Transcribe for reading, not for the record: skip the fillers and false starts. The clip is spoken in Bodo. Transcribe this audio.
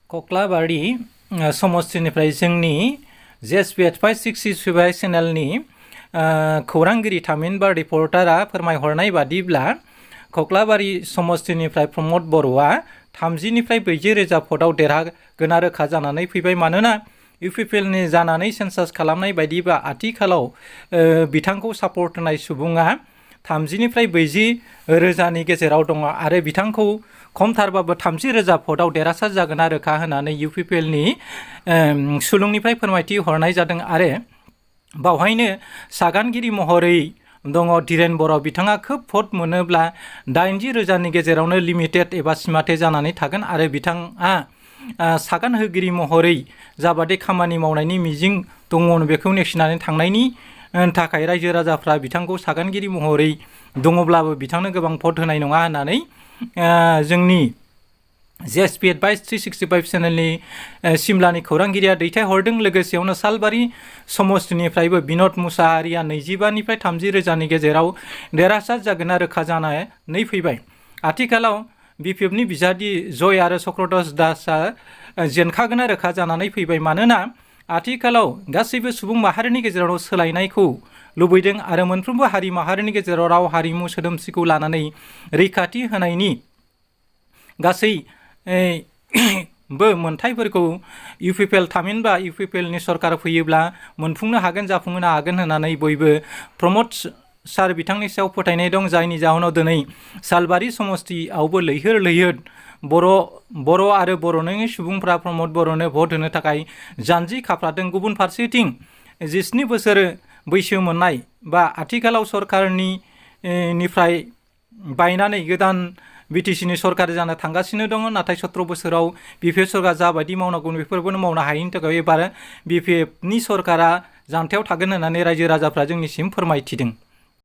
कक्लाबारि समस्तिनिफ्राय जोंनि जेएसपी 8565 चेनेलनि खौरांगिरि थामहिनबा रिपर्टारा फोरमायहरनाय बादिब्ला कक्लाबारि समस्तिनिफ्राय प्रमद बर'आ 30निफ्राय 40 रोजा भटआव देरहागोना रोखा जानानै फैबाय। मानोना इउपिपिएलनि जानानै सेन्सास खालामनाय बायदिबा आथिखालाव बिथांखौ सापर्ट होनाय सुबुङा 30निफ्राय 40 रोजानि गेजेराव दङ आरो बिथांखौ खमथारबाबो 30 रोजा भटआव देरहासार जागोना रोखा होननानै इउपिपिएलनि सुलुंनिफ्राय फोरमायथि हरनाय जादों। आरो बावहायनो सागानगिरि महरै दङ धीरेन बर'। बिथाङा खोब भट मोनोब्ला 80 रोजानि गेजेरावनो लिमिटेड एबा सिमाथे जानानै थागोन आरो बिथाङा सागान होगिरि महरै जाबादि खामानि मावनायनि मिजिं दङ बेखौ नेवसिनानै थांनायनि थाखाय रायजो राजाफ्रा बिथांखौ सागानगिरि महरै दङब्लाबो बिथांनो गोबां भट होनाय नङा होननानै जोंनि जेएसपी 365 चेनेलनि सिमलानि खौरांगिरिया दैथायहरदों। लोगोसेयावनो सालबारि समस्तिनिफ्रायबो बिन'द मुसाहारिया 25निफ्राय 30 रोजानि गेजेराव देरहासार जागोना रोखा जानानै फैबाय। आथिखालाव बिपिएफनि बिजाथि जय आरो चक्रधर दासआ जेनखागोना रोखा जानानै फैबाय। मानोना आथिखालाव गासैबो सुबुं माहारिनि गेजेराव सोलायनायखौ लुबैदों आरो मोनफ्रोमबो हारि माहारिनि गेजेराव राव हारिमु सोदोमस्रिखौ लानानै रैखाथि होनायनि गासै मोनथायफोरखौ इउपिपिएल थामहिनबा इउपिपिएलनि सरकार फैयोब्ला मोनफुंनो हागोन, जाफुंहोनो हागोन होननानै बयबो प्रमद सार बिथांनि सायाव फोथायनाय दं। जायनि जाहोनाव दिनै सालबारि समस्तिआवबो लैहोर लैहोर बर' आरो बर' नङि सुबुंफ्रा प्रमद बर'नो भट होनो थाखाय जानजि खाफ्रादों। गुबुन फारसेथिं 17 बोसोर बैसो मोननाय बा आथिखालाव सरकारनि निफ्राय बायनानै गोदान बिटिसिनि सरकार जानो थांगासिनो दङ। नाथाय 17 बोसोराव बिपिएफ सरकार जाबायदि मावनांगौ बेफोरखौनो मावनो हायैनि थाखाय एबार बिपिएफनि सरकारा जानथायाव थागोन होननानै रायजो राजाफ्रा जोंनिसिम फोरमायथिदों।